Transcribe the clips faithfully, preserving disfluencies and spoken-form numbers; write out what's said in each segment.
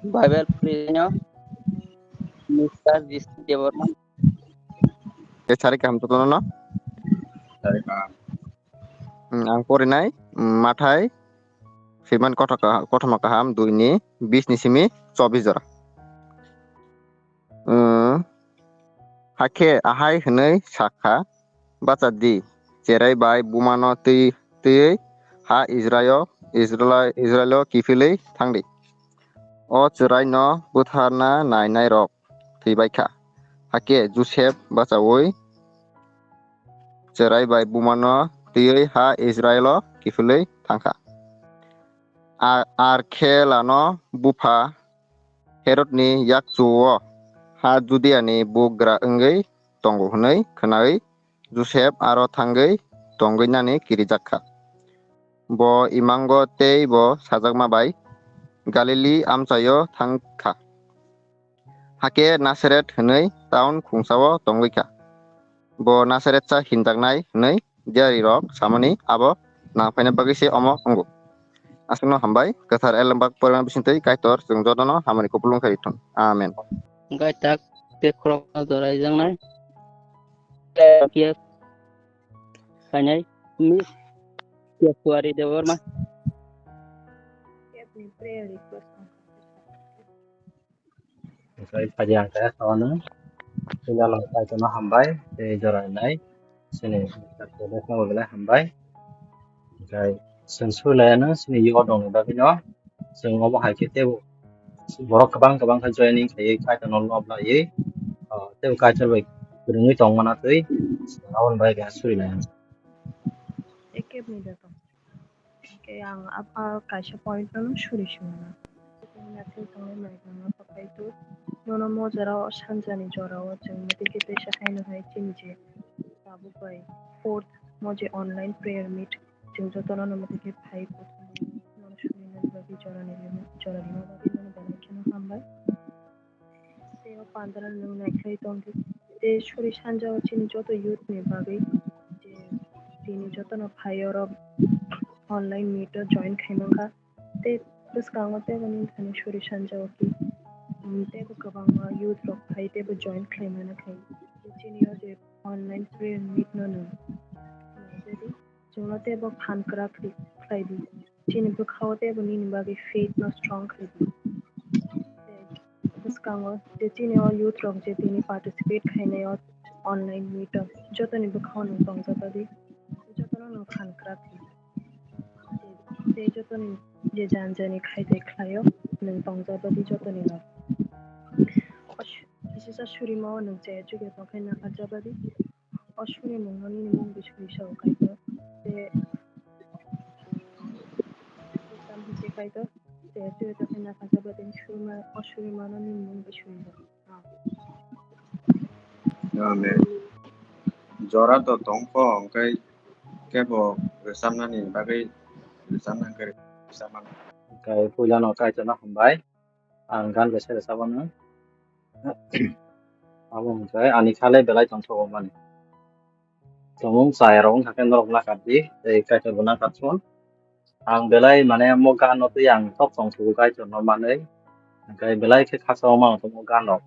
Bible prinyo Mister Jisik Debbarma. Tei sari kaham jotono no. Hmm, ang porinai, hmm, Mathai, Siman kothoma kaham, dui ni bis ni simi chobis jora. Hmm, hakhe ahai hwnwi sakha, bacha di, cherai bai bumano twi-, twiwi ha Israel, Israel, Israelo kiphilwi thangdi. O chwraino butharna nainairok thwibaikha. Hakhe Josep bachaui chwrai bai bumano twiwi ha Israelo kiphilwi thangkha. A-, Arkhelano bupha Herodni yakchu-o ha Judiani bugra wngwi tongo hwnwi khwnawi Josep aro thangwi tongwi nani kirijak kha. Bo imango tei bo sajakma bai Galili amchaio thang kha. Hakhe Nasaret hwnwi taun khungsao tongwi kha. Bo Nasaretsa hinjaknai hwnwi diarirok samani abo nang phaina bagwi se omo wngo. Aswkno hambai, kwthar elembak porima bisingtwi Kaitor chwng jotono hamani kupulung khe rithung. Amen. Hwnkhe tak tei khorokno joraijaknai. Khe khainai Miss Kekuari Debbarma. Prayer request. Oke, phaidi ang kaya sawano. Puila lo Kaitorno hambai, tei jora rinai. Sini, Kaitorno belai hambai. Oke, chwng sui laiano, sini yo dongni bagwino. Chwng omo hai khe tebo borok kwbang kwbang khe joining khaiwi Kaitorno lob laiwi, ah, tebo Kaitor bai kwrwngwi tongmana twi, aboni bagwi khe sui laiano. Ekebni da tong. Hwnkhe ang abo kaisa point no suri swngo. Naithok tongnai mai gana pakai tu. Nono mo jora o sanjani jora o chwng mati khe teisa haino hai chini je tabuk bai fourth mo je online prayer meet chwng jotono no mati khe phai nono suri nani bagwi jora ni rima, jora rima bagwi nono belai kheno hambai. Tei o pandra nwng naikhlai tongdi. Tei suri sanjao chini joto youth ni bagwi je tini jotono phai oro online meet o join khai mankha. Tei bwskango teibo nini thani suri sanjao ki, um, teibo kwbangma youth rok phai teibo join khlai mano khai. Tei chini o je online prayer meet no nwng naijadi. Chwngno teibo phan kwrak khlai di. Chini bwkhao teibo nini bagwi faith no strong khlai di. Tei bwskango je chini o youth rok je tini participate khainai o online meet o jotoni bwkhao nwng tongjago di. Jotono nwng phan kwrak khlai di. Tei jotoni je jani jani khaidai khlaio nwng tongjago di jotoni no. Kisa surima o nwng chaya chukya tongkhai napharjago di. O suri nwng no nini mung bai suri sao Kaitor. Tei Islam hai se Kaitor. Tei twi twi khe napharjak bai tini surima, o surima no nini mung bai suri rw. Amen. Jora to tong kho, hwnkhe kebo rwchapnani bagwi rwchapna hwnkhe rwchapmano. Hwnkhe puilano Kaitorno hambai. Ang gan bai sere sabo no. Abo hwnkhe ani kha le belai tongthogo mani. Tongmung chaya rok wngkha khe norok nakar di, tei Kaitor bo nakar sun. Ang belai mane mo gan no twi ang tok tongthogo Kaitor no manwi. Hwnkhe belai khe khakchangma wng tongmo gan rok.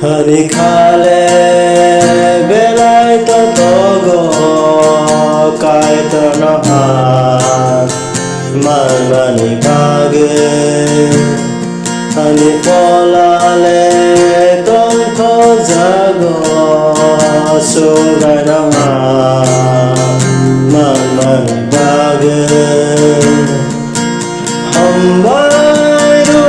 Ani kha le belai tongthogo Kaitorno ang manmani bagwi. Ani phola le tongthokjago Subraino ang manmani bagwi. Hambai rw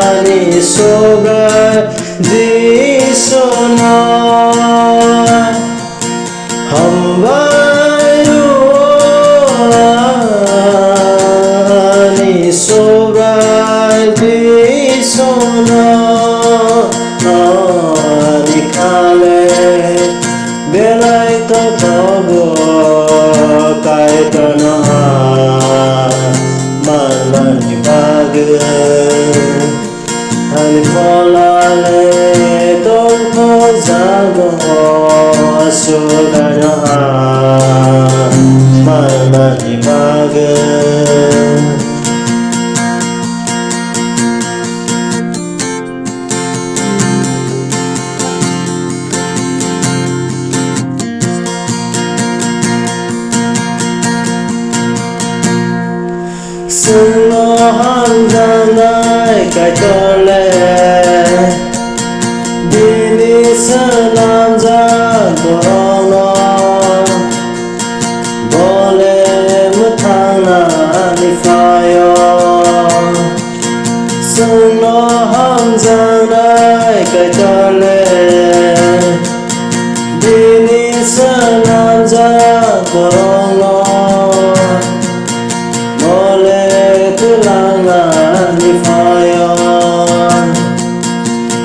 ani Subrai Jisuno. Hambai rw Chwngno hamjaknai Kaitor le, bini swnamjak borokno, bo le mwthangnani phaio. Chwngno hamjaknai Kaitor le, bini swnamjak borokno, bo le twlangnani phaio.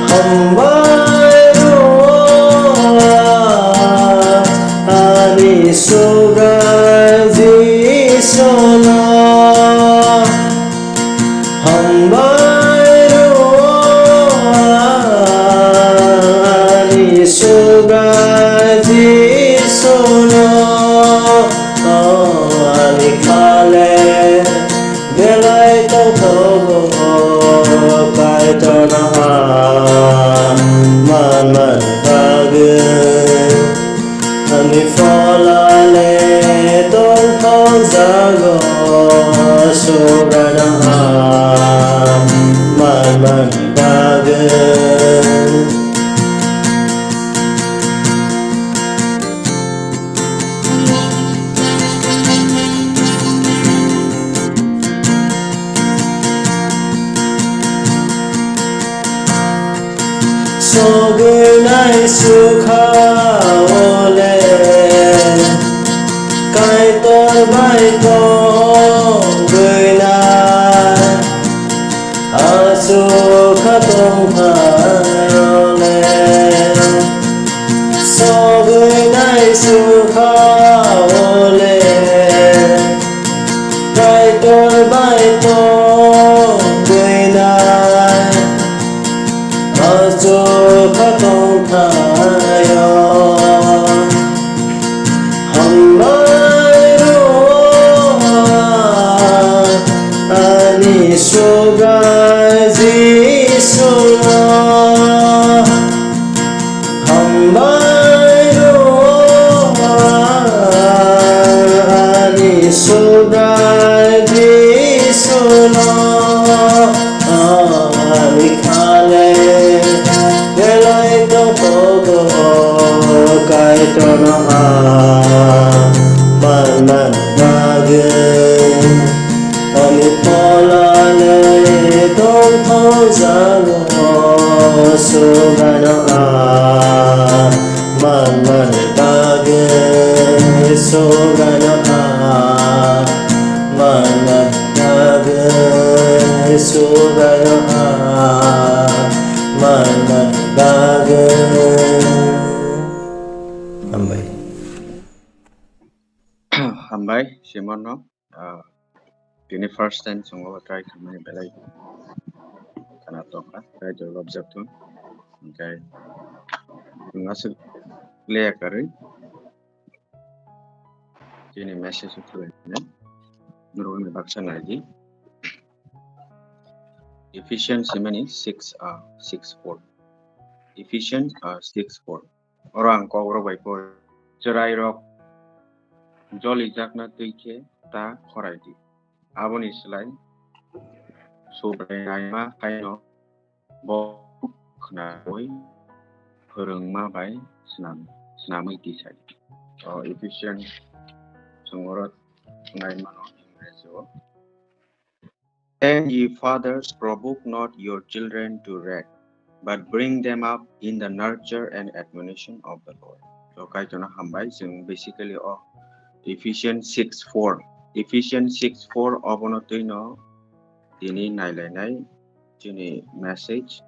Hambai rw ani Subrai Jisuno. Hambai rw ani Subrai Jisuno, ani kha le belai tongthogo Kaitorno hamjakmani bagwi. Ani phola le tongthokjago Subraino hamjakmani bagwi. Sogwinai sukha o le, Kaitor bai tongwinai, asukha tongthai o le. Sogwinai sukha o le, Kaitor bai tongwinai, asukha tongthai o. Hambai rw ani Subrai Jisuno. Hambai rw ani Subrai Jisuno. Ani kha le belai tongthogo Kaitorno hamjakmani bagwi. Ani phola le tongthokjago Subraino hamjakmani bagwi, Subraino hamjakmani bagwi, Subraino hamjakmani bagwi. Hambai. Hambai, Simonno. Ah, tini first time chwng o try khaimani belai khana tongkha, try to observe thung. Hwnkhe chwng aswk leya karwi chini message o khwlainai norokni baksa naidi. Ephesians himani six, ah, six four. Ephesians, ah, six four. Oro ang kokrok bai pori. Chwrairok jolijakna twi khe ta khorai di. Aboni slai Subrai naima haino bo khnaui phwrwngma bai snam-, snamwi tisai. O Ephesians chwng oro naimano English o. And ye fathers, provoke not your children to wrath, but bring them up in the nurture and admonition of the Lord. So, Kaitorno hambai, chwng basically o Ephesians six four. Ephesians six four obono twino tini nailainai chini message.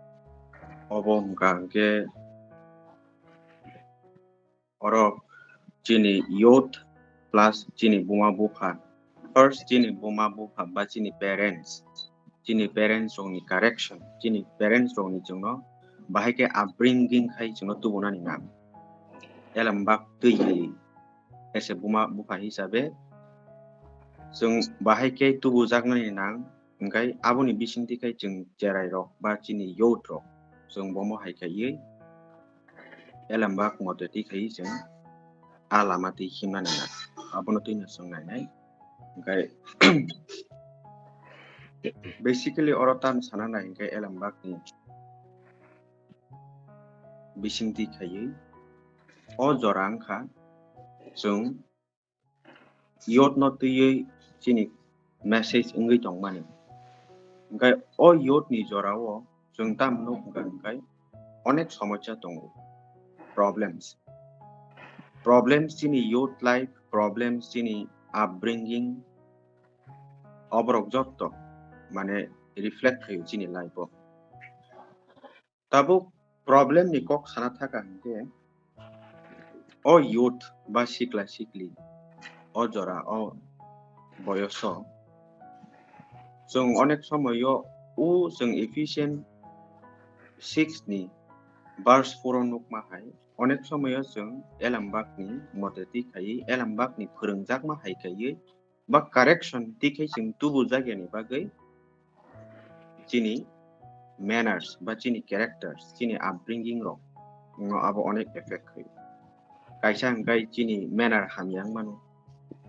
Obo hwnkha hwnkhe oro chini youth plus chini buma bupha. First chini buma bupha ba chini parents. Chini parents rokni correction. Chini parents rokni chwngno bahai khe upbringing khai chwngno tubunani nang. Elembak twi hai as a buma bupha hisabe chwng bahai khe tubujaknani nang. Hwnkhe aboni bisingtwi khe chwng cherai rok ba chini youth rok chwng bomo hai khaiwi elembak mote twi khaiwi chwng a lama twi himnani na abono twino chwng nainai. Hwnkhe Basically oro tam sana nai hwnkhe elembakni bisingtwi khaiwi o jora wngkha chwng youth no twiwi chini message wngwi tongmani. Hwnkhe o youth ni jorao chwng tam nuk hwnkha hwnkhe onek somosya tongo, problems. Problems chini youth life, problems chini upbringing, oborok jotto mane reflect khaio chini life o. Tabuk problem ni kok sana thaka hwnkhe o youth ba sikla sikli o jora o boyoso chwng onek somoyo o chwng Ephesians six ni verse four o nukma hai onek somoyo chwng elembakni mote twi khaiwi elembakni phwrwngjakma hai khaiwi ba correction twi khai chwng tubujakya ni bagwi chini manners ba chini characters, chini upbringing rok no abo onek effect khaio. Kaisa hwnkhe chini manner hamya wng mano,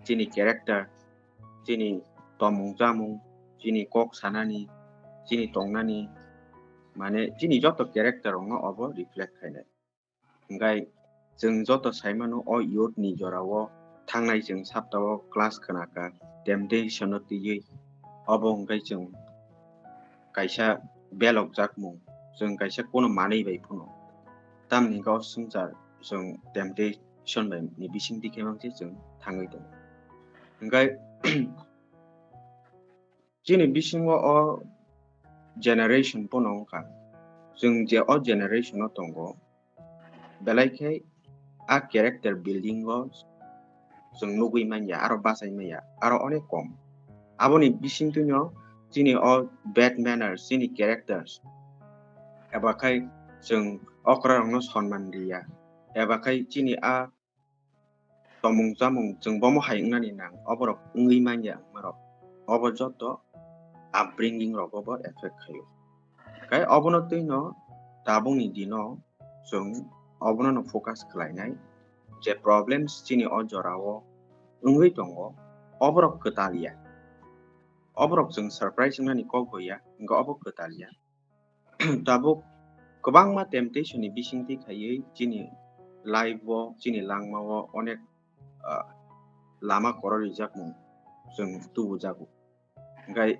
chini character, chini tomung chamung, chini kok sanani, chini tongnani, mane chini joto character rok no obo reflect khainai. Hwnkhe chwng joto sai mano o youth ni jora o thangnai chwng sapta o class khna kha temptation no twiwi obo hwnkhe chwng kaisa belok jakmung chwng kaisa kono manwi bai phano tamni hwnkhe o swngchar chwng temptation bai ni bisingtwi khe mangse chwng thangwi tongo. Hwnkhe chini bisingo o generation pono wngkha, chwng je o generation o tongo, belai khe a character building o chwng nugwi manya, aro bachai manya, aro onek kom. Aboni bisingtwino chini o bad manners, chini characters, eba khai chwng okrarokno sonman riya, eba khai chini a tomung chamung chwng bomo hai wngnani nang, oborok wngwi manya wngmarok, obo joto upbringing rogo bo effect khaio. Kai obono twino tabukni dino chwng obono no focus khlainai je problems chini o jorao wngwi tongo, oborok kwtal ya. Oborok chwng surprise wngnani kok bo ya, hwnkhe obo kwtal ya. Tabuk kwbangma temptation ni bisingtwi khaiwi chini life o, chini langma o onek, ah, lama kororijak mung chwng tubujago. Hwnkhe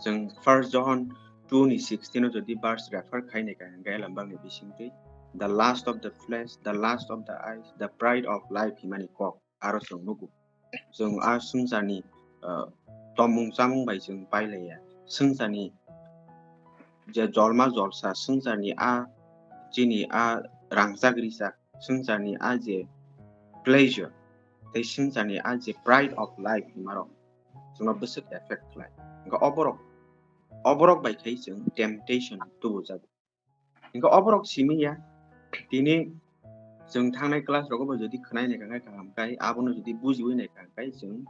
chwng First John two ni sixteen o jodi verse refer khainai kha hwnkhe elembakni bisingtwi, "The lust of the flesh, the lust of the eyes, the pride of life," himani kok aro chwng nugo. Chwng a swngcharni, ah, tomung chamung bai chwng pailaiya. Swngcharni je jolma jolsa, swngcharni a chini a rangjak rijak, swngcharni a je pleasure, tei swngcharni a je pride of life himarok chwngno bwswk effect khlai. Hwnkhe oborok, oborok bai khai chwng temptation tubujago. Hwnkhe oborok simi ya, tini chwng thangnai class rogo bo jodi khwnai nai kha khe kaham khai, abono jodi bujiwi nai kha khai chwng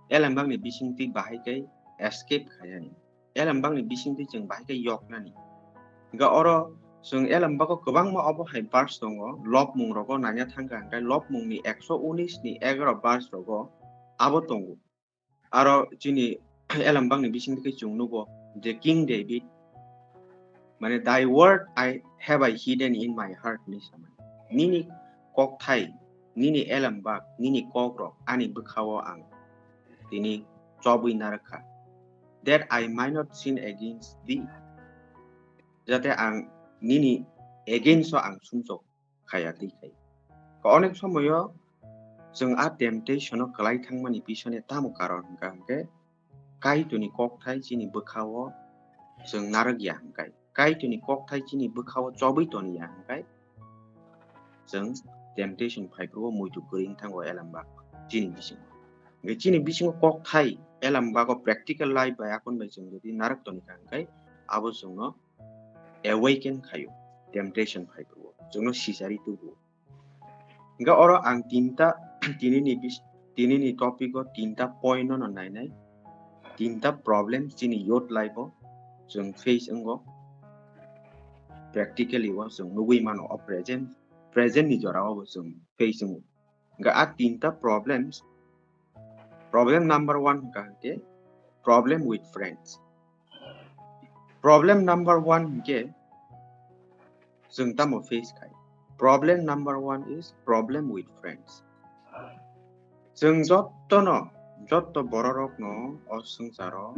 elembakni bisingtwi bahai khai escape khainani. Elembakni bisingtwi chwng bahai khe yoknani. Hwnkhe oro chwng elembago kwbangma obo hai verse tongo, lobmung rogo naina thangkha hwnkhe lobmungni ekso unis ni egaro verse rogo abo tongo. Aro chini elembakni bisingtwi khe chwng nugo je King David, mane, "Thy word I have I hidden in my heart," hinwi samani. Nini kokthai, nini elembak, nini kokrok ani bwkhao ang tini chobwi narwkha. "That I might not sin against thee." Jate ang nini against o ang sumsok khaya twi khai. Onek somoyo chwng a temptation o kwlai thangmani pisone tamo karon hwnkha hwnkhe Kaitorni kokthai chini bwkhao chwng narwk ya hwnkhe, Kaitorni kokthai chini bwkhao chobwi toni ya hwnkhe chwng temptation phai phuru muitu kwrwi wng thango elembak chini bisingo. Hwnkhe chini bisingo kokthai elembago practical life bai akon bai chwng jodi narwk toni kha hwnkhe abo chwngno awaken khaio, temptation phai phuru chwngno sijari tubu. Hwnkhe oro ang tinta tinini bis-, tinini topic o tinta point no nainai, tinta problem chini youth life o chwng face wngo, practically o chwng nugwi mano o present, present ni jora o bo chwng face wngo. Hwnkhe a tinta problems, problem number one hwnkha hwnkhe Problem with friends. Problem number one hinkhe chwng tamo face khai? Problem number one is problem with friends. Chwng jottono, jotto bororokno o swngcharo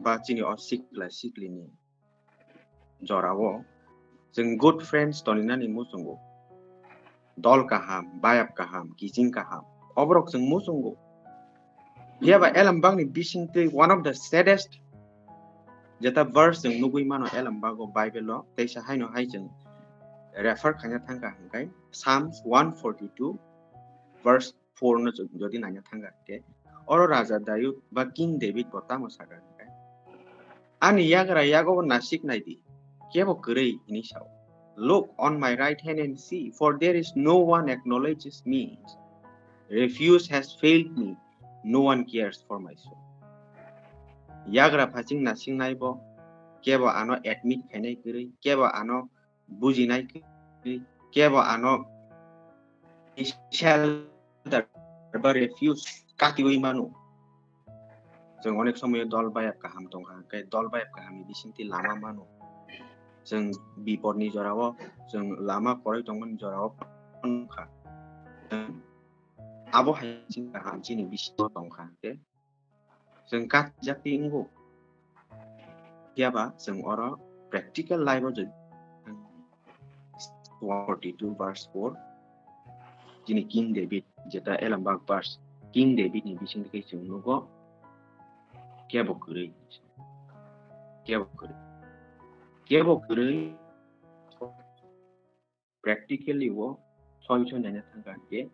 ba chini o sikla siklini jorao chwng good friends toninani muchungo. Dol kaham, bayap kaham, kiching kaham, oborok chwng muchungo. Phiya ba Elambakni bisingtwi one of the saddest jeta verse chwng nugwi mano Elambago Bible-o, teisa haino hai chwng refer khaina thangkha hwnkhe Psalms one forty-two verse four no chwng jodi naina thangkha hwnkhe, oro Raja Dayud ba King David bo tamo sakha hwnkhe, "Ani yagra yago nasik naidi, kebo kwrwi," hinwi sao. "Look on my right hand and see, for there is no one acknowledges me. Refuge has failed me, no one cares for my soul." Yagra phaching nasingnai bo, kebo ano admit khainai kwrwi, kebo ano bujinai kwrwi, kebo ano shelter ba refuge katiwi mano. Chwng onek somoyo dol bayap kaham tongkha, hwnkhe dol bayap kahamni bisingtwi lama mano. Chwng bipodni jorao, chwng lama kwrwi tongmani jorao phone kha. Abo hai chini kaham chini bisingo tongkha, hwnkhe chwng katijakti wngo. Phiya ba chwng oro practical life-o jodi one forty-two verse four, chini King David, jeta Elambak verse, King David ni bising khe chwng nugo, kebo kwrwi, kebo kwrwi, kebo kwrwi. Practically o soi soi naina thangkha hwnkhe,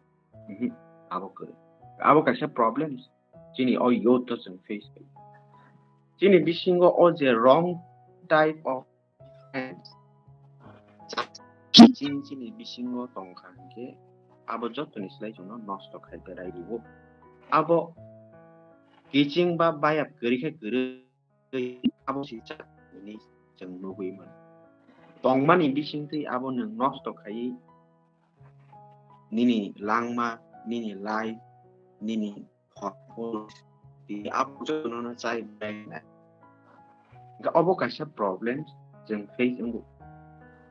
mhm, abo kwrwi. Abo kaisa problems chini o youth o chwng face khai. Chini bisingo o je wrong type of friends, kiching chini bisingo tongkha hwnkhe, abo jotoni slai chwngno nosto khai berai rwo. Abo kiching ba bayap kwrwi khe kwrwi abo si cha hinwi chwng nugwi mano. Tongmani bisingtwi abo nwng nosto khaiwi nini langma, nini life, nini hor, tini abo jotono chai belai nai. Hwnkhe obo kaisa problems chwng face wngo.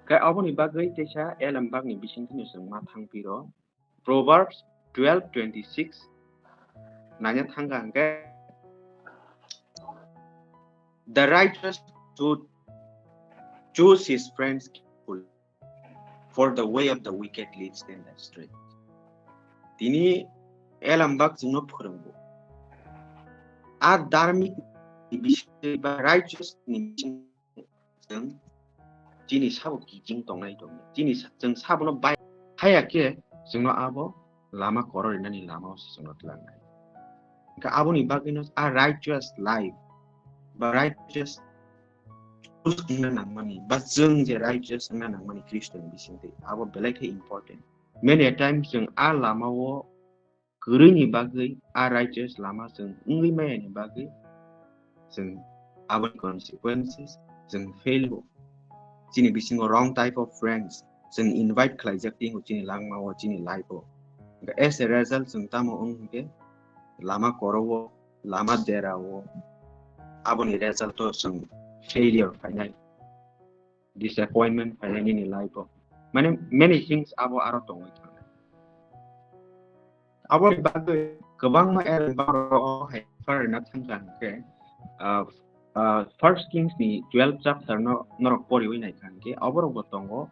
Khe oboni bagwi teisa Elambakni bisingtwino chwng ma thangpiro. Proverbs twelve twenty-six naina thangkha hwnkhe, "The righteous should choose his friends carefully, for the way of the wicked leads them astray." Tini Elambak chwngno phwrwngo. A dharmik ni bising ba righteous ni bising chwng chini sabo kiching tongnai tongnai. Chini sa-, chwng sabono bai haya khe chwngno abo lama koro rinani lama o se chwngno tlangnai. Hwnkhe aboni bagwino a righteous life ba righteous choose wngna nangmani ba chwng je righteous wngna nangmani Khristoni bisingtwi abo belai khe important. Many a times chwng a lama o kwrwini bagwi, a righteous lama chwng wngwi maya ni bagwi, chwng aboni consequences chwng fail o. Chini bisingo wrong type of friends chwng invite khlaijak tongo chini langma o, chini life o. As a result, chwng tamo wng hwnkhe lama koro o, lama dera o, aboni result o chwng failure phainai. Disappointment phainai nini life o. Mane many things abo aro tongwi thangnai. Aboni bagwi kwbangma Elambak rok hai refer rwna thangkha hwnkhe, ah, ah, First Kings ni twelve chapter no norok poriwi naikha hwnkhe, oborok bo tongo,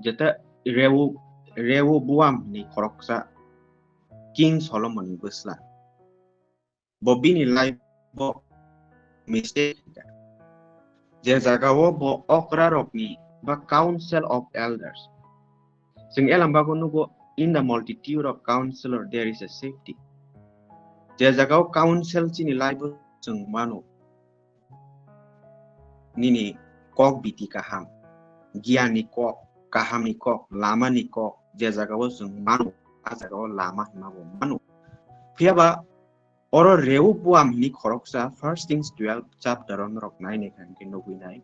jeta Reu-, Reoboam ni khoroksa King Solomon ni bwsla. Bo bini life o mistake khaikha. Je jaga o bo okra rokni ba council of elders. Chwng Elambago nugo, "In the multitude of counselor there is a safety." Je jaga o council chini life o chwng mano, nini kok biti kaham, giyan ni kok, kaham ni kok, lama ni kok, je jaga o chwng mano, a jaga o lama hinma bo mano. Phiya ba oro Reoboam hini khoroksa First Kings twelve chapter o norok nai naikha hwnkhe nugwi nai.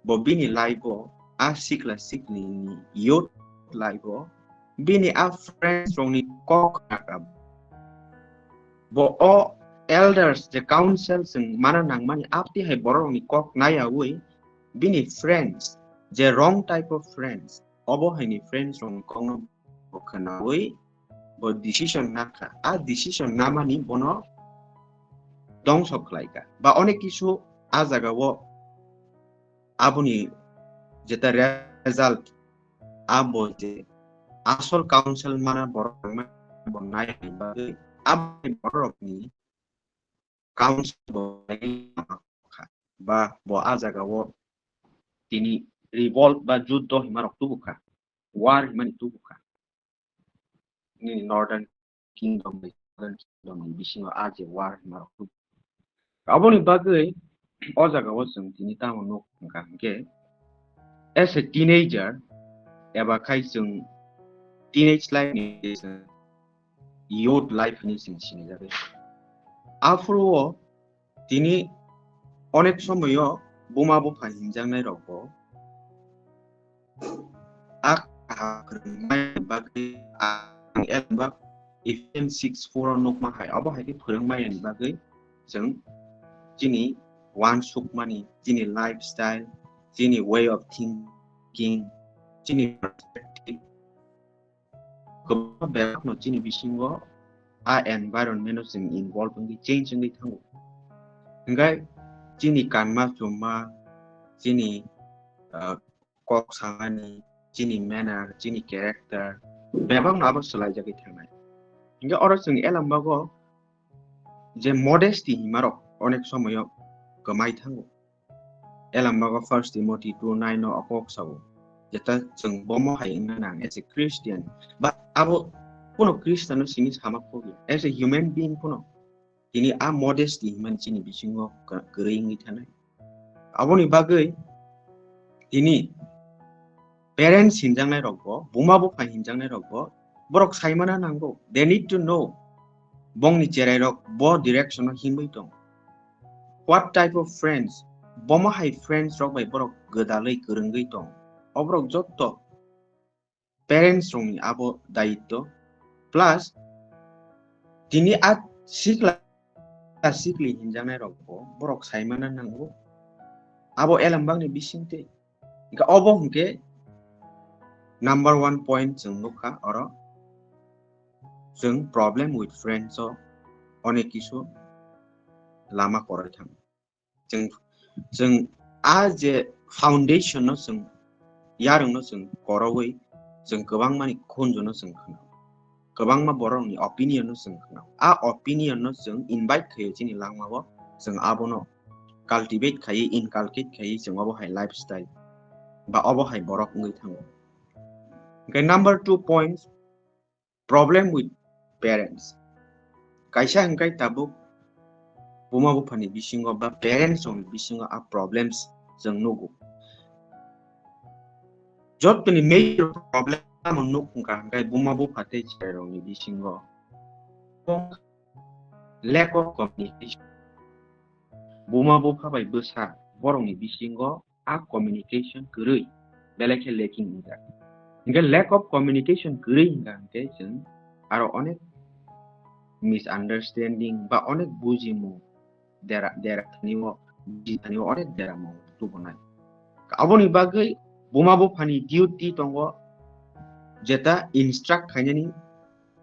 Bo bini life o, a sikla sikli ni youth life o, bini a friends rokni kok khna kha. Bo o elders, je council chwng mana nangmani, abtwi hai borok rokni kok naiyaui bini friends, je wrong type of friends, obo haini friends rokni kokno bo khwnaui bo decision nakha. A decision namani bono dongso khlaikha. Ba onek kisu a jagao aboni jeta result abo je asol council mana borok nangmani bo nai bagwi aboni borok rokni council bo kha, ba bo a jagao tini revolt ba juddo himarok tubukha, war himani tubukha. Nini Northern Kingdom bai Southern Kingdom ni bisingo a je war himarok tubukha. Aboni bagwi o jagao chwng tini tamo nuk hwnkha hwnkhe, as a teenager eba khai chwng teenage life ni youth life hinwi chwng sinijagwi. Aphuru o tini onek somoyo buma bupha hinjaknai rokbo a kaham kwrwngmani bagwi ang elembak Ephesians six four o nukma hai, obo hai khe phwrwngmani bagwi chwng chini uansukmani, chini lifestyle, chini way of thinking, chini perspective, kwbangma bebakno chini bisingo a environment o chwng involve wngwi change wngwi thango. Hwnkhe chini kanma chumma, chini, ah, kok samani, chini manner, chini character, bebakno abo swlaijagwi thangnai. Hwnkhe oro chwng elambago je modesty himarok onek somoyo kwmai thango. Elambago First Timothy two nine o o kok sao, jeta chwng bomo hai wngna nang as a Christian, ba abo kuno Christian no simi sama kogya, as a human being kuno tini a modesty himani chini bisingo kwrwi wngwi thanai. Aboni bagwi tini parents hinjaknai rokbo, buma bupha hinjaknai rokbo, borok saimana nango. They need to know bongni cherai rok bo direction o himwi tong. What type of friends? Bomo hai friends rok bai borok gwdalwi kwrwngwi tong. Oborok jotto parents rokni abo dayitto. Plus tini a sikla sikli hinjaknai rokbo borok saimana nango. Abo elembakni bisingtwi. Hwnkhe obo hwnkhe number one point chwng nukha oro. Chwng problem with friends o onek kisu lama koroi thango. Chwng, chwng a je foundation no chwng yarwng no chwng koroui chwng kwbangmani khunju no chwng khna. Kwbangma borokni opinion no chwng khna. A opinion no chwng invite khaio chini langmao, chwng abono cultivate khaiwi, inculcate khaiwi chwng obo hai lifestyle ba obo hai borok wngwi thango. Hwnkhe number two points, problem with parents. Kaisa hwnkhe tabuk buma buphani bisingo ba parents rokni bisingo a problems chwng nugo. Jotoni major problem tamo nuk hwnkha hwnkhe buma bupha tei cherai rokni bisingo lack of communication. Buma bupha bai bwsa borokni bisingo a communication kwrwi, belai khe lacking wngjak. Hwnkhe lack of communication kwrwi hwnkha hwnkhe chwng aro onek misunderstanding ba onek bujimung dera, dera thani o, buji thani o onek dera mung tubunai. Aboni bagwi buma buphani duty tongo, jeta instruct khainani.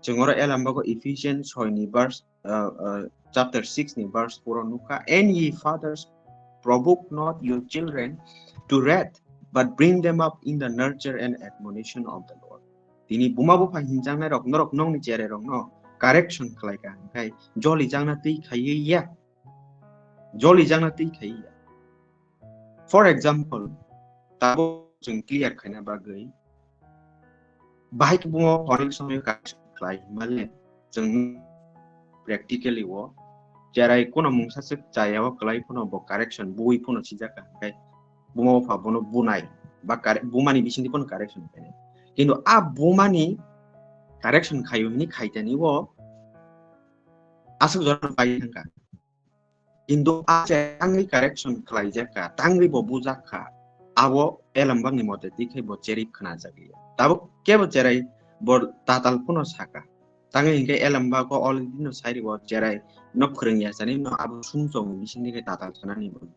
Chwng oro elambago Ephesians soi ni verse, uh, uh, chapter six ni verse four o nukha, "And ye fathers, provoke not your children to wrath, but bring them up in the nurture and admonition of the Lord." Tini buma bupha hinjaknai rok, norok nokni cherai rokno correction khlai kha, hwnkhe joli jakna twi khaiwi ya. Joli jakna twi khaiwi ya. For example, tabuk chwng clear khaina bagwi, bahai khe bumo onek somoi correction khlai hwnmale chwng practically o cherai kuno mungsa swk chaya o kwlai phano bo correction bui phano sijak kha, hwnkhe buma bupha bono bunai ba corre-, bumani bisingtwi phano correction khainai. Kintu a bumani correction khaio hwnwi khaitani o aswk jora pai thangkha. Kintu a je tangwi correction khlaijak kha, tangwi bo bujak kha, abo elembakni mote twi khe bo cherwi khnajakliya. Tabuk kebo cherai bo tatal phano saka, Tangwi hinkhe Elambak o already no sairi bo cherai no phwrwng yachani no abo sumsok ni bisingni khe tatal sanani bo.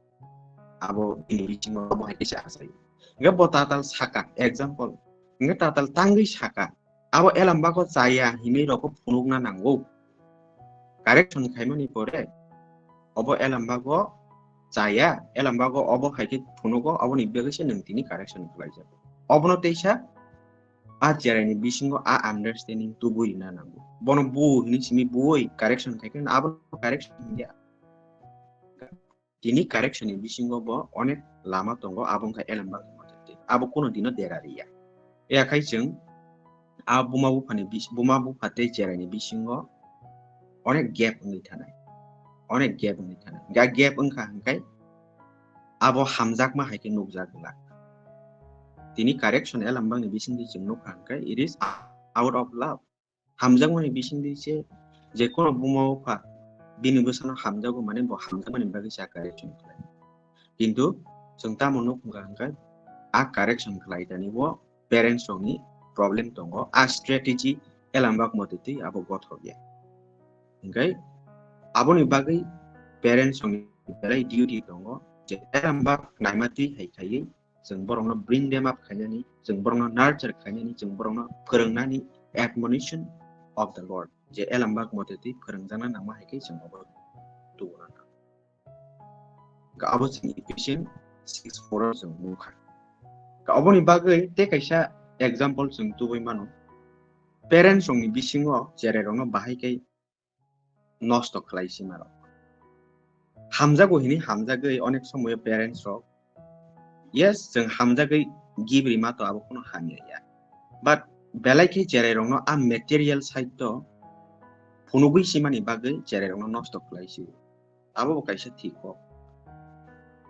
Abo bini bisingo abo hai khe se achai. Hinkhe bo tatal saka, example. Hinkhe tatal tangwi saka. Abo Elambak o chaya hinwi rok phunukna nango. Correction khaimani pore obo Elambak o chaya, Elambak o obo hai khe phunugo, oboni bagwi se nwng tini correction khlaijago. Obono teisa a cherai ni bisingo a understanding tubui rina nango. Bono bu hinwi simi bui correction khai khe abo correction hiya. Tini correction ni bisingo bo onek lama tongo, abo wngkha Elambak ni mote twi. Abo kuno dino dera riya. Yakhai chwng a buma buphani bis-, buma bupha tei cherai ni bisingo onek gap wngwi thanai. Onek gap wngwi thanai. Ga gap wngkha hwnkhe abo hamjakma hai khe nukjak glak. Tini correction Elambak ni bisingtwi chwng nukha hwnkhe it is out of love. Hamjakmani bisingtwi se je kono buma bupha bini bwsano hamjago, mane bo hamjakmani bagwi se a correction khlai. Kintu chwng tamo nuk wngkha hwnkhe a correction khlai tani bo parents rokni problem tongo, a strategy Elambak mote twi abo gothok ya. Hwnkhe aboni bagwi parents rokni belai duty tongo je Elambak naima twi hai khaiwi chwng borokno bring them up khainani, chwng borokno nurture khainani, chwng borokno phwrwngnani, admonition of the Lord. Je Elambak mote twi phwrwngjakna nangma hai khe chwng obo tubuna nango. Ka abo chwng Ephesians six four o chwng nukha. Ka oboni bagwi tei kaisa example chwng tubui mano. Parents rokni bisingo cherai rokno bahai khe nosto khlai sima rok. Hamjago hini hamjagwi onek somoyo parents rok. Yes, chwng hamjagwi give rima to abo kono hamya ya. But belai khe cherai rokno a material side to phunugwi simani bagwi cherai rokno nosto khlai si. Abo bo kaisa thik kok.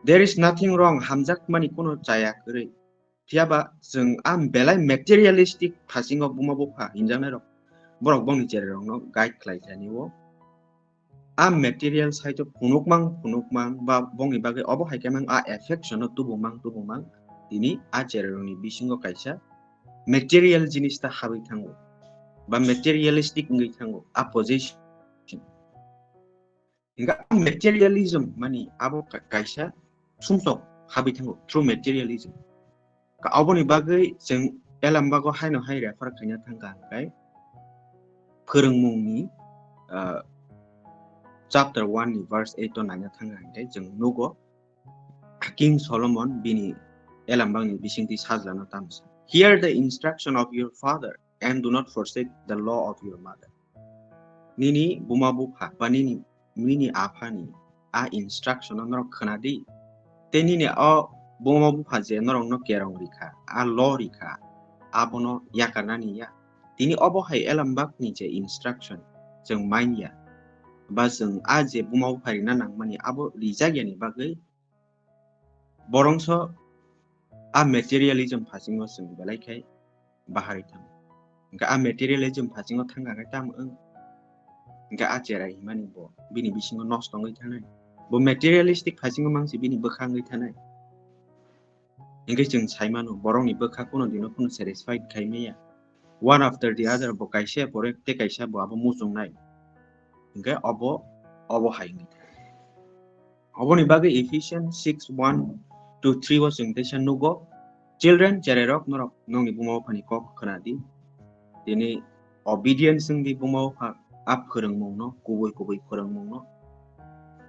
There is nothing wrong, hamjakmani kono chaya kwrwi. Phiya ba chwng a belai materialistic phasingo buma bupha hinjaknai rok, borok bongni cherai rokno guide khlai thani o. A material side o phunukmang phunukmang ba bongni bagwi obo hai khe mang a affection o tubumang tubumang tini a cherai rokni bisingo kaisa material jinis ta habwi thango ba materialistic wngwi thango a position. Hingkha materialism mani abo ka-, kaisa sumsok habwi thango through materialism. Ka-, aboni bagwi chwng Elambago haino hai refer khaina thangkha hwnkhe phwrwngmungni, ah, chapter one ni verse eight o naina thangkha hwnkhe chwng nugo King Solomon bini Elambakni bisingtwi sajlano tamo sa, "Hear the instruction of your father and do not forsake the law of your mother." Nini buma bupha ba nini, nini aphani a instruction no norok khwnadi. Tei nini o buma bupha je norokno kerong rikha, a law rikha, abono yakarnani ya. Tini obo hai Elambakni je instruction chwng manya, ba chwng a je buma bupha rina nangmani abo rijak yani bagwi borongso a materialism phasingo chwng belai khai bahari thango. Hingkhe a materialism phasingo thangkha khe tamo wng? Hingkhe a cherai himani bo bini bisingo nosto wngwi thanai. Bo materialistic phasingo mangsi bini bwkha wngwi thanai. Hingkhe chwng sai mano, borokni bwkha kuno dino kuno satisfied khai maya. One after the other bo kaisa pore tei kaisa bo abo muchungnai. Hingkhe obo, obo hai wngwi thanai. Oboni bagwi Ephesians six one to three o chwng teisa nugo, "Children, cherairok norok nongni buma buphani kok khwnadi. Tini obedience wngdi buma bupha a phwrwngmungno, kubui kubui phwrwngmungno.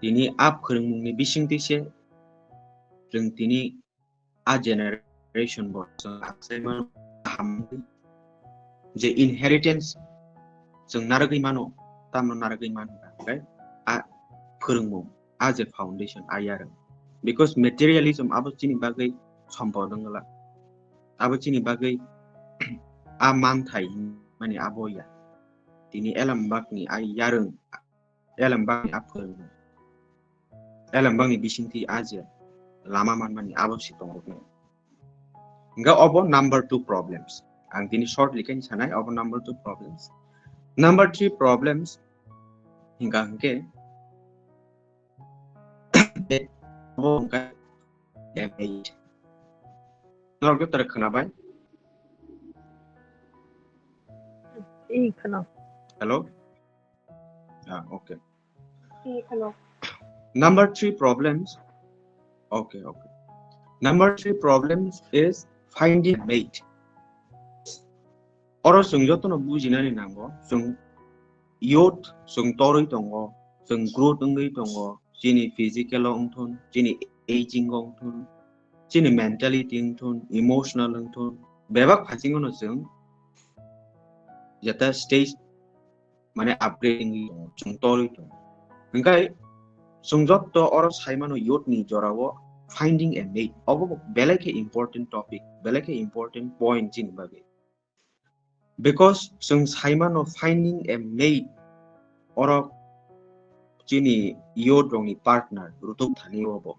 Tini a phwrwngmungni bisingtwi se chwng tini a generation bo chwng achai mano kaham je inheritance chwng narwgwi mano, tamno narwgwi mano hwnkhe a phwrwngmung, a je foundation, a yarwng." Because materialism abo chini bagwi sompod wngla, abo chini bagwi a manthai mani abo ya. Tini Elambakni a yarwng, Elambakni a phwrwngmung, Elambakni bisingtwi a je lama manmani abo se tongo. Hingkha obo number two problems. Ang tini shortly khe sanai obo number two problems. Number three problems hingkha hingkhe obo hingkha damage. Norok joto khwnabai? Ee, khwna. Hello? Ah, okay. Eh, hello. Number three problems. Okay, okay. Number three problems is finding mate. Oro chwng jotono bujinani nango, chwng youth, chwng torwi tongo, chwng growth wngwi tongo, chini physical o wngthun, chini aging o wngthun, chini mentality wngthun, emotional wngthun, bebak phasingono chwng jeta stage mane upgrading wngwi tongo, chwng torwi tongo. Hwnkhe chwng jotto oro saimano youth ni jorao finding a mate, obo belai khe important topic, belai khe important point chini bagwi. Because chwng saimano finding a mate, oro chini youth rokni partner rutuk thani obo.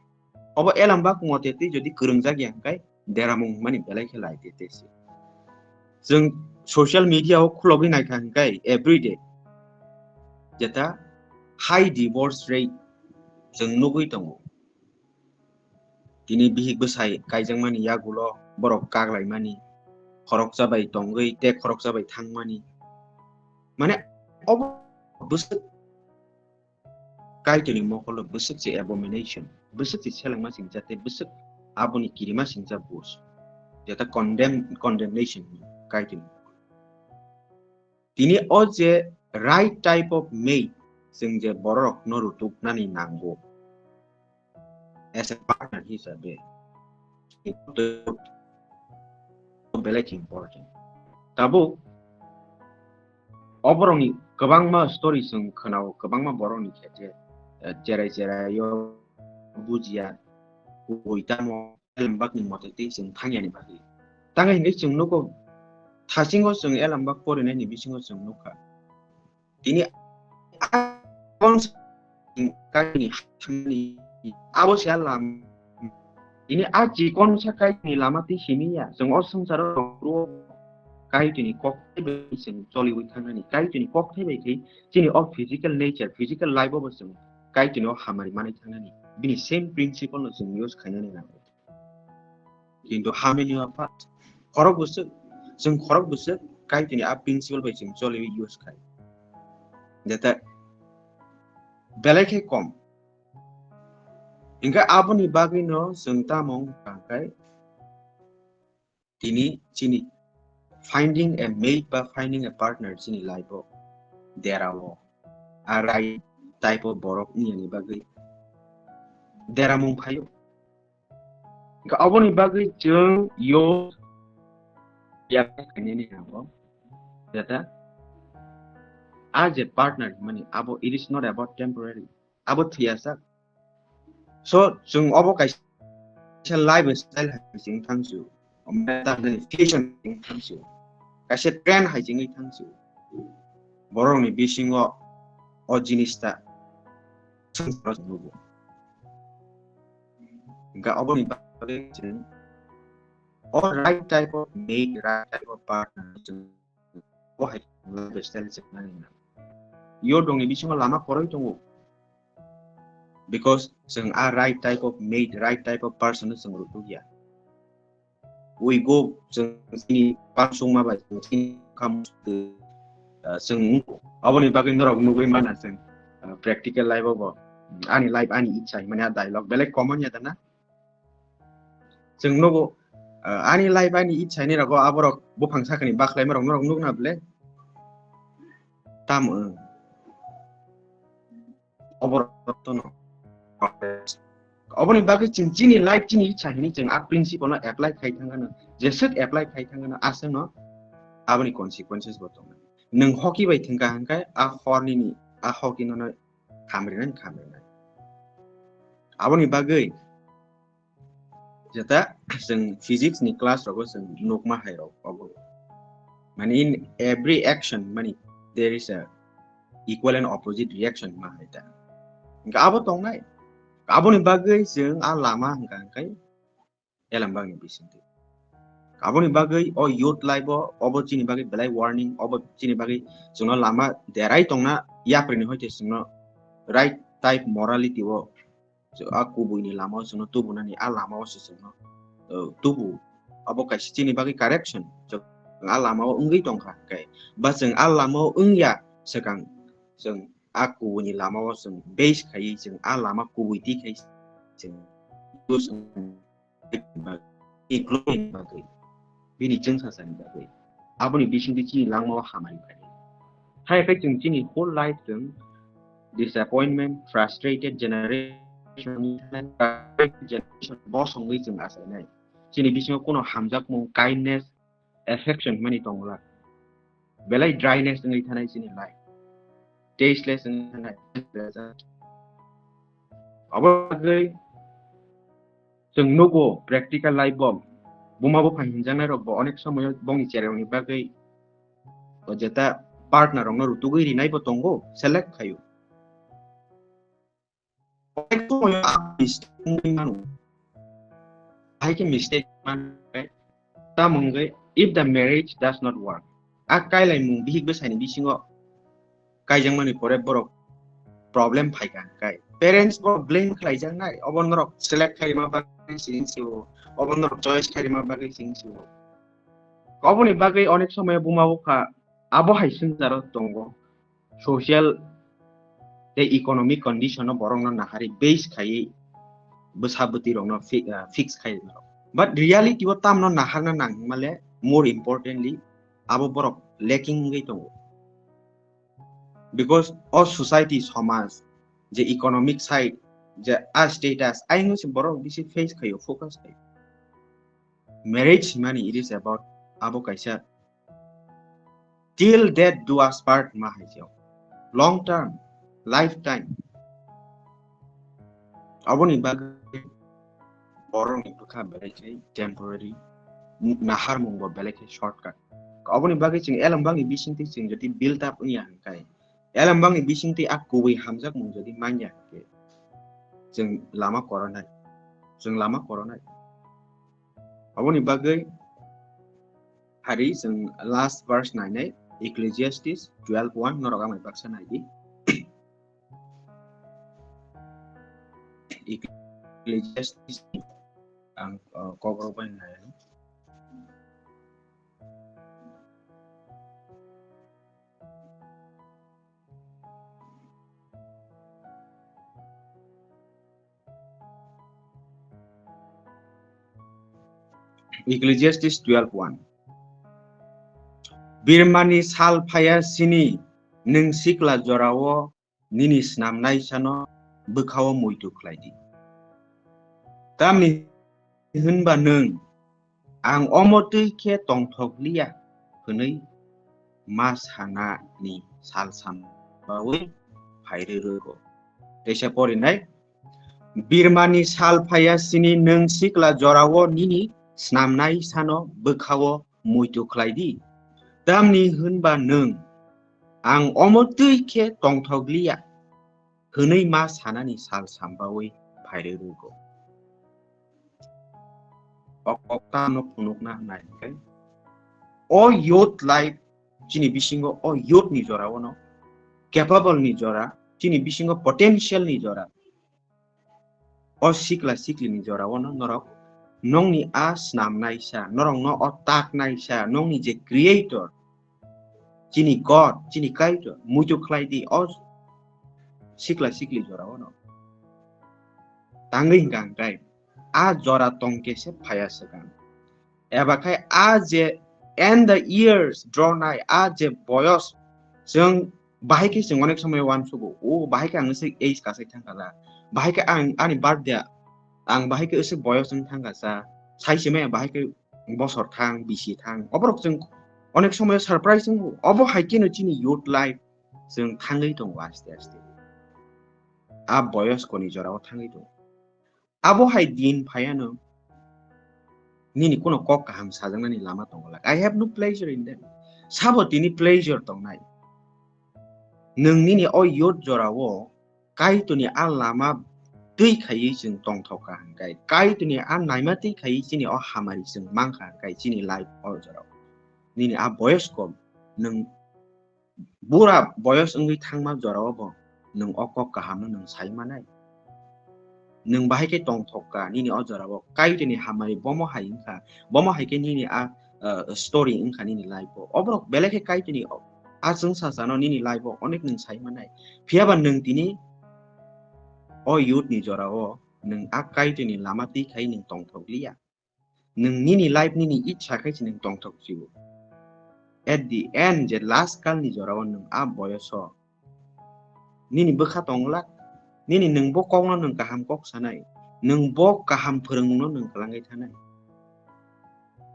Obo elambak mote twi jodi kwrwngjak ya hwnkhe deramung hwnmani belai khe lai te te se. Chwng social media o khulogwi naikha hwnkhe everyday jeta high divorce rate chwng nugwi tongo. Tini bihik bwsai kaijakmani yagulo borok kaklaimani, khoroksa bai tongwi tei khoroksa bai thangmani. Mane obo bwswk Kaitorni mokolo bwswk se abomination, bwswk se selengma singcha tei bwswk aboni kirima singcha bus. Jeta condemn, condemnation Kaitorni mokolo. Tini o je right type of mate, chwng je bororokno rutuknani nango. As a partner hisabe belai khe important. Tabuk oborokni kwbangma story chwng khwnao, kwbangma borokni khe je, eh, cherai cherai o bujiya, kubui tamo elambakni mote tei chwng thangyani bagwi. Tangwi hinwi chwng nugo, thasingo chwng elambak porinaini bisingo chwng nukha. Tini a chikon sa kaini thangni abo se a lam. Tini a chikon sa kaini lama tei simi ya. Chwng o swngcharo rok Kaitorni kokthai bai chwng choliwi thangnani. Kaitorni kokthai bai khe chini o physical nature, physical life o bo chwng Kaitorni o hamari manwi thangnani. Bini same principle no chwng use khainani nango. Kintu hamini apha khorok bwswk, chwng khorok bwswk Kaitorni a principle bai chwng choliwi use khai. Jeta belai khe kom. Hingkhe aboni bagwino chwng tamo wngkha khe tini chini finding a mate ba finding a partner chini life o derao a right type of borok wngyani bagwi deramung phaio. Hingkhe aboni bagwi chwng yo ya khainani nango. Jeta a je partner hwnmani abo it is not about temporary. Abo thwiyasak. So chwng obo kaisa lifestyle hai chwng thangsu. Fashion chwng thangsu. Kaisa trend hai chwngwi thangsu. Borokni bisingo o jinis ta swngcharo chwng nugo. Hingkhe oboni bagwi chwng o right type of mate, right type of partner chwng bo hai lifestyle chwng nani na. Yo dongni bisingo lama kwrwi tongo. Because chwng a right type of mate, right type of person no chwng rwkya. We go chwng chini pansukma bai chwng chini kam, uh, chwng aboni bagwi norok nugwi mana chwng, uh, practical life o bo, mm, ani life ani ichha himani a dialogue belai common ya dana. Chwng nugo, uh, ani life ani ichha ni rogo aborok buphang sakani bakhlaima rok norok nukna ble. Tamo, uh, oborok tono. Oboni bagwi chwng chini life chini ichha hini chwng a principle no apply khai thangano. Jeswk apply khai thangano aswkno aboni consequences bo tongo. Nwng hoki bai thwngkha hwnkhe a hornini a hoki nono khamrinai khamrinai. Aboni bagwi jeta chwng physics ni class rogo chwng nukma hai rok obo. Mani in every action mani there is a equal and opposite reaction ma hai ta. Hingkhe abo tongnai. Aboni bagwi chwng a lama hwnkha hwnkhe elambakni bisingtwi. Aboni bagwi o youth life o obo chini bagwi belai warning, obo chini bagwi chwngno lama derai tongna yapri ni hoite chwngno right type morality o a kubui ni lama o chwngno tubunani a lama o se chwngno, uh, tubu. Abo kaisa chini bagwi correction. Chwng a lama o wngwi tongkha hwnkhe ba chwng a lama o wngya swkang chwng a kubuni lama o chwng base khaiwi chwng a lama kubui twi khai chwng use wngmani bagwi, include wngmani bagwi, bini chwngsachani bagwi. Aboni bisingtwi chini langma o hamari phai. Hai khe chwng chini whole life chwng disappointment, frustrated generation, generation bosongwi chwng achainai. Chini bisingo kuno hamjakmung, kindness, affection hwnmani tongla. Belai dryness wngwi thanai chini life. Tasteless wngwi thanai. Abo bagwi chwng nugo practical life bo buma buphang hinjaknai rok bo onek somoyo bongni cheremni bagwi o jeta partner rokno rutugwi rinai bo tongo, select khaio. Onek somoyo ang mistake wngwi mano. Hai khe mistake man, right? Tamo wngwi, if the marriage does not work, a kailaimung bihik bwsaini bisingo kaijakmani pore borok problem phaikha hwnkhe parents borok blame khlaijaknai, obo norok select khaima bagwi sing sio, obo norok choice khaima bagwi sing sio. Oboni bagwi onek somoyo buma bupha abo hai swngjaro tongo. Social tei economic condition no borok no nahari base khaiwi bwsa bwtwi rok no fi-, ah, fix khai rw. But reality o tamno naharna nang male, more importantly, abo borok lacking wngwi tongo. Because o society, somaj, je economic side, je a status, ayung se borok bisi face khaio, focus khaio. Marriage himani, it is about abo kaisa till death do us part ma hai se. Long term, lifetime. Aboni bagwi borokni bwkha belai khe temporary, naharmung bo belai khe shortcut. Aboni bagwi chwng elembangni bisingtwi chwng jodi build up wngya hwnkhe, elembangni bisingtwi a kubui hamjakmung jodi manya hwnkhe, chwng lama koronai, chwng lama koronai. Aboni bagwi hari chwng last verse nainai, Ecclesiastes twelve one, norok ang bai baksa naidi. Ecclesiastes ang, uh, kokrok bai nai. Ecclesiastes twelve one. Birmani sal phaya sini nwng sikla jorao nini snamnaisano bwkhao muitu khlai di. Tamni hwnba nwng, "Ang omo twi khe tongthok liya," hwnwi ma sanani sal sambaui phairwi rwgo. Teisa porinai, "Birmani sal phaya sini nwng sikla jorao nini snamnaisano bwkhao muitu khlai di. Tamni hwnba nwng, 'Ang omo twi khe tongthok liya,' hwnwi ma sanani sal sambaui phairwi rwgo." O kok tamo phunukna nai khe, o youth life chini bisingo, o youth ni jora ono, capable ni jora, chini bisingo potential ni jora, o sikla sikli ni jora ono norok nongni a snamnaisa, norokno o taknaisa, nongni je creator, chini God, chini Kaitor, muitu khlai di o sikla sikli jora ono. Tangwi hwnkha hwnkhe a jora tongkhe se phaya swkang. Eba khai a je, and the years draw nigh, a je boyos, chwng bahai khe chwng onek somoi uansugo, o bahai khe ang se age kasai thangkha da, bahai khe ang ani birthday, ang bahai khe se boyos wng thangkha sa, sai se maya bahai khe bosor thang, bisi thang, oborok chwng onek somoi surprise wngo. Obo hai kheno chini youth life chwng thangwi tongo aste aste. A boyos koni jorao thangwi tongo. Abo hai din phaiano nini kuno kok kaham sajaknani lama tongo, like, "I have no pleasure in them." Sabo tini pleasure tongnai? Nwng nini o youth jorao Kaitorni a lama twi khaiwi chwng tongthok kha hwnkhe, Kaitorni a naima twi khaiwi chini o hamari chwng mankha hwnkhe, chini life o jorao. Nini a boyos kom, nwng bura boyos wngwi thangma jorao bo nwng o kok kahamno nwng sai manai. Nwng bahai khe tongthok kha, nini o jorao Kaitorni hamari bomo hai wngkha, bomo hai khe nini a, uh, story wngkha nini life o. Oborok belai khe Kaitorni o-, A chwngsacha no nini life o onek nwng sai manai. Phiya ba nwng tini o youth ni jora o nwng a Kaitor ni lama twi khai nwng tongthok liya. Nwng nini life nini ichha khai se nwng tongthok sio. At the end, je last kal ni jora o nwng a boyos o nini bwkha tong glak, nini nwng bo kok no nwng kaham kok sanai, nwng bo kaham phwrwngmung no nwng kwlangwi thanai.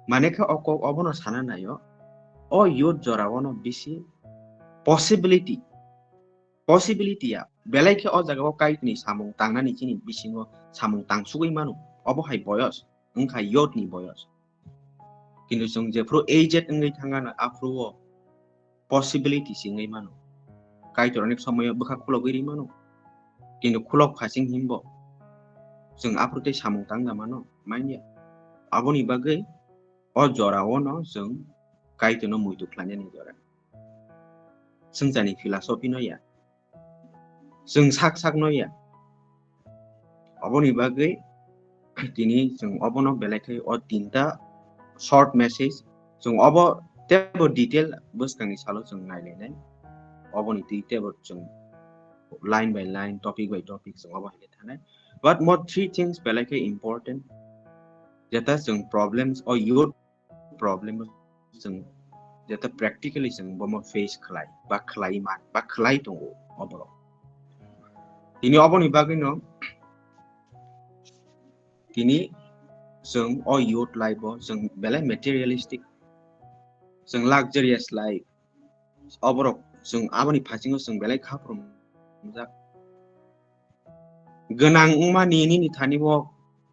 Mane khe o kok obono sana naio, o youth jora o no bisi possibility, possibility ya, belai khe o jaga o Kaitor ni samung tangnani chini bisingo samung tangsugwi mano, obo hai boyos, wngkha youth ni boyos. Kintu chwng jephru aged wngwi thangano aphru o possibility se wngwi mano. Kaitor onek somoyo bwkha khulogwi ri mano. Kintu khulok phasing himbo chwng aphru tei samung tangda mano, manya. Aboni bagwi o jora o no chwng Kaitor no muitu khlainani jora. Swngchani philosophy no ya. Chwng sak sak no ya. Aboni bagwi tini chwng obono belai khai o tinta short message chwng obo tebo detail bwskangni salo chwng nailainai. Oboni twi tebo chwng line by line, topic by topic chwng obo hai khe thanai. But mo three things belai khai important. Jeta chwng problems o youth problem chwng jeta practically chwng bomo face khlai ba khlai man ba khlai tongo oborok. Tini oboni bagwino tini chwng o youth life o chwng belai materialistic, chwng luxurious life, oborok chwng aboni phasingo chwng belai khaprum jak. Gwnang wngmani nini thani o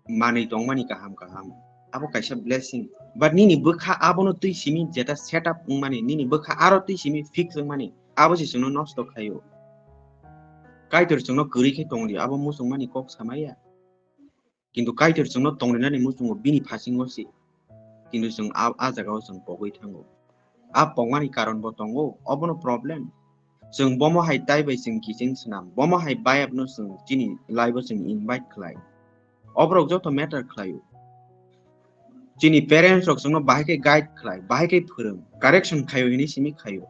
manwi tongmani kaham kaham, abo kaisa blessing. But nini bwkha abono twi simi jeta set up wngmani, nini bwkha aro twi simi fix wngmani, abo se chwngno nosto khaio. Kaitor chwngno kwrwi khe tongdi, abo muchungmani kok samaya. Kintu Kaitor chwngno tongrinani muchungo bini phasingo se. Kintu chwng a, a jagao chwng pogwi thango. A pokmani karon bo tongo, obono problem. Chwng bomo hai tai bai chwng kiching swnam, bomo hai bayapno chwng chini life o chwng invite khlai. Oborok joto matter khlaio. Chini parents rok chwngno bahai khe guide khlai, bahai khe phwrwng, correction khaio hinwi simi khaio.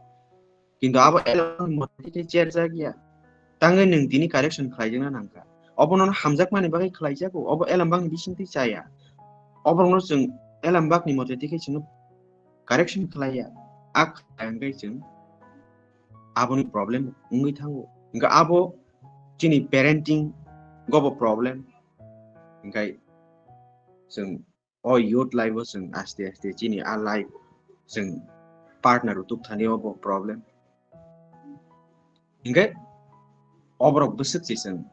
Kintu abo elambang ni mote khe cherjak ya. Tangwi nwng tini correction khlaijakna nangkha. Obono hamjakmani bagwi khlaijago, obo elambang ni bisingtwi chaya. Oborokno chwng elambak ni mote khe chwngno correction khlaiya. A khlai hwnkhe chwng aboni problem wngwi thango. Hwnkhe abo chini parenting gobo problem. Hwnkhe chwng o youth life o chwng aste aste chini a life chwng partner rok tuk thani obo problem. Hwnkhe oborok bwswk se chwng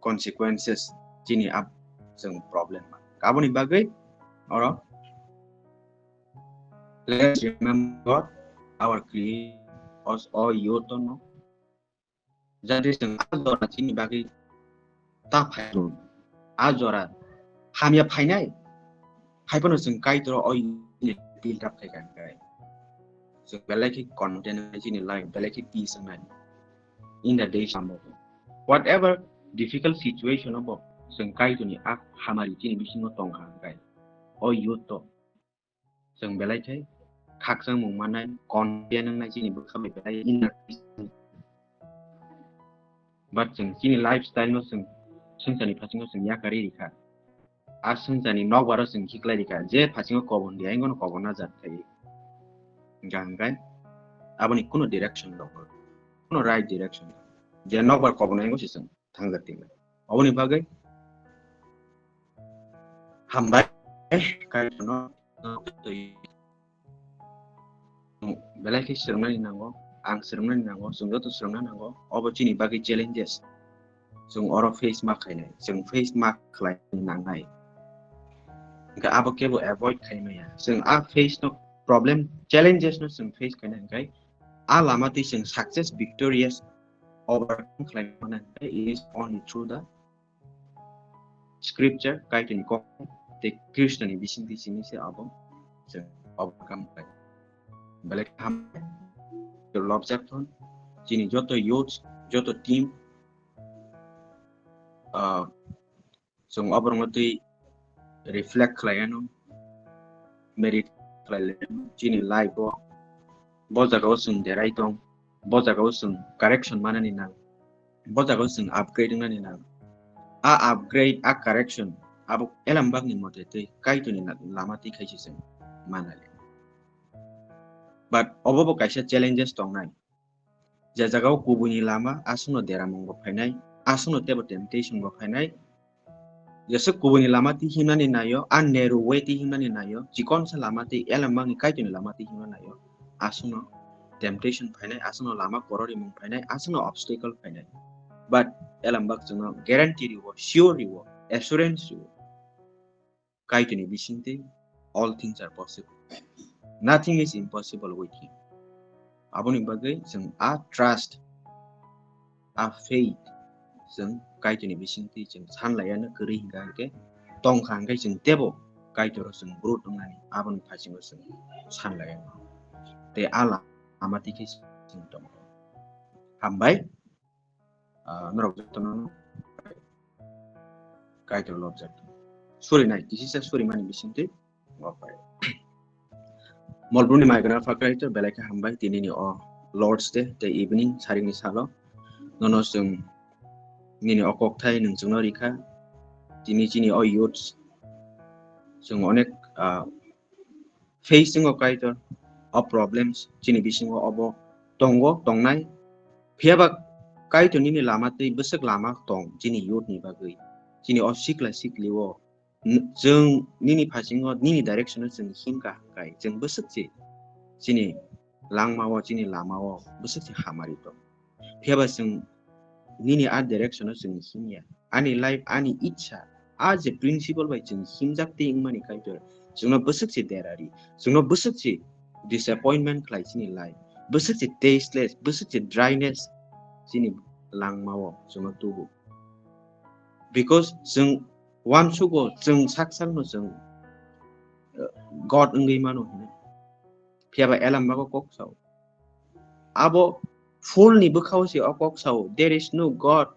consequences chini a chwng problem. Aboni bagwi oro let's remember our creator, o youth no. Jate chwng a jora chini bagwi ta phairwng, a jora hamya phainai, hai phano chwng Kaitor o build up khai kha hwnkhe chwng belai khe content wngnai chini life, belai khe peace wngnai in the days to come. Whatever difficult situation o bo chwng Kaitor ni a hamari chini bisingo tong kha hwnkhe o youth to chwng belai khe khakchangmung mannai, content wngnai chini bwkha bai belai inner peace. But chwng chini lifestyle no chwng swngcharni phasingo chwng yakarwi rikha. A swngcharni nokbar o chwng khiklai rikha. Je phasingo kobon di, aingono kobon na jak khai. Hwnkha hwnkhe aboni kuno direction tongo. Kuno right direction. Je nokbar kobon aingo se chwng thangjak tingla. Oboni bagwi hambai Kaitorno belai khe swrwngnani nango, ang swrwngnani nango, chwng joto swrwngna nango. Obo chini bagwi challenges. Chwng oro face ma khainai, chwng face ma khlai nangnai. Hwnkhe abo kebo avoid khai maya. Chwng a face no problem, challenges no chwng face khaina hwnkhe a lama twi chwng success, victorious, overcome khlai mano hwnkhe it is only through the scripture, Kaitorni kok tei Khristoni bisingtwi simi se abo chwng overcome khlai. Belai khe hambai, lobjak thon, chini joto youth, joto team, ah, chwng oborokno twi reflect khlai anw, meditate khlai le anw, chini life o Bo jagao chwng derai tong, bo jagao chwng correction manani nang, bo jagao chwng upgrade wngnani nang. A upgrade, a correction, abo elambakni mote tei Kaitorni na-, lama twi khaise chwng manali. But obo bo kaisa challenges tongnai. Je jagao kubuini lama aswkno deramung bo phainai, aswkno teibo temptation bo phainai. Jesa kubuini lama twi himnani naio, a narrow way twi himnani naio, chikonsa lama twi elambakni Kaitorni lama twi himna naio, aswkno temptation phainai, aswkno lama kororimung phainai, aswkno obstacle phainai. But elambak chwngno guarantee riwo, sure riwo, assurance riwo. Kaitorni bisingtwi all things are possible. Nothing is impossible with him. Aboni bagwi chwng a trust, a faith chwng Kaitorni bisingtwi chwng sanlaiyano kwrwi hinkha hinkhe tongkha hinkhe chwng teibo Kaitoro chwng growth wngnani aboni phasingo chwng sanlaiyano. Tei a lama twi khe chwng tongo. Hambai. Ah, norok jotono Kaitor lobjak. Suri nai, kisisa suri mani bisingtwi. Opai. Molbrumni maigra pha Kaitor, belai khe hambai tinini o Lord's Day tei evening saringni salo. Nono chwng nini o kokthai nwng chwngno rikha. Tini chini o youths chwng onek, ah, facing o Kaitor, o problems chini bisingo obo tongo, tongnai. Phiyaba Kaitor nini lama tei bwswk lama tong chini youth ni bagwi. Chini o sikla sikli o n-, chwng nini phasingo, nini direction o chwng himkha hwnkhe chwng bwswk se chini langmao, chini lamao bwswk se hamari tong. Phiyaba chwng nini a direction o chwng himya. Ani life, ani ichha, a je principle bai chwng himjak tei wngmani Kaitor, chwngno bwswk se derari, chwngno bwswk se disappointment khlai chini life, bwswk se tasteless, bwswk se dryness chini langmao chwngno tubu. Because chwng uansugo chwng sak sakno chwng, uh, God wngwi mano hino. Phiyaba elambago kok sao. Abo fool ni bwkhao se o kok sao, "There is no God."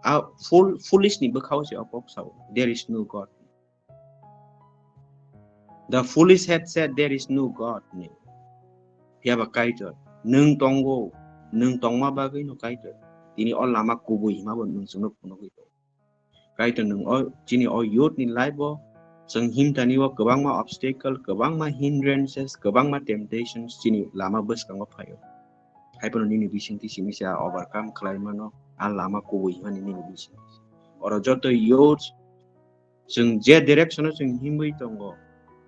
A fool, foolish ni bwkhao se o kok sao, "There is no God." The foolish had said, "There is no God," ni. Phiyaba Kaitor, nwng tongo, nwng tongma bagwi no Kaitor. Tini o lama kubui hima bo nwng chwngno phunugwi tongo. Kaitor nwng o, chini o youth ni life o, chwng himtani o kwbangma obstacle, kwbangma hindrances, kwbangma temptations chini lama bwskango phaio. Haiphano nini bisingtwi simi se a overcome khlai mano, a lama kubui himani nini bisingtwi. Oro joto youth, chwng je direction o chwng himwi tongo,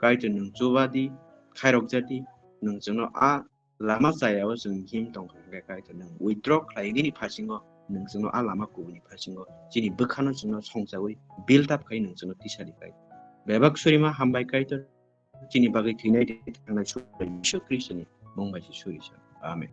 Kaitor nwng chubadi, khairok jadi, nwng chwngno a lama chayao chwng him tongkha hwnkhe Kaitor nwng withdraw khlai nini phasingo, nwng chwngno a lama kubuini phasingo, chini bwkhano chwngno songchawi build up khai nwng chwngno tisadi khai. Bebak surima hambai Kaitor, chini bagwi thwinai tei thangnai Surya Jisu Khristoni mung bai se suri sa. Amen.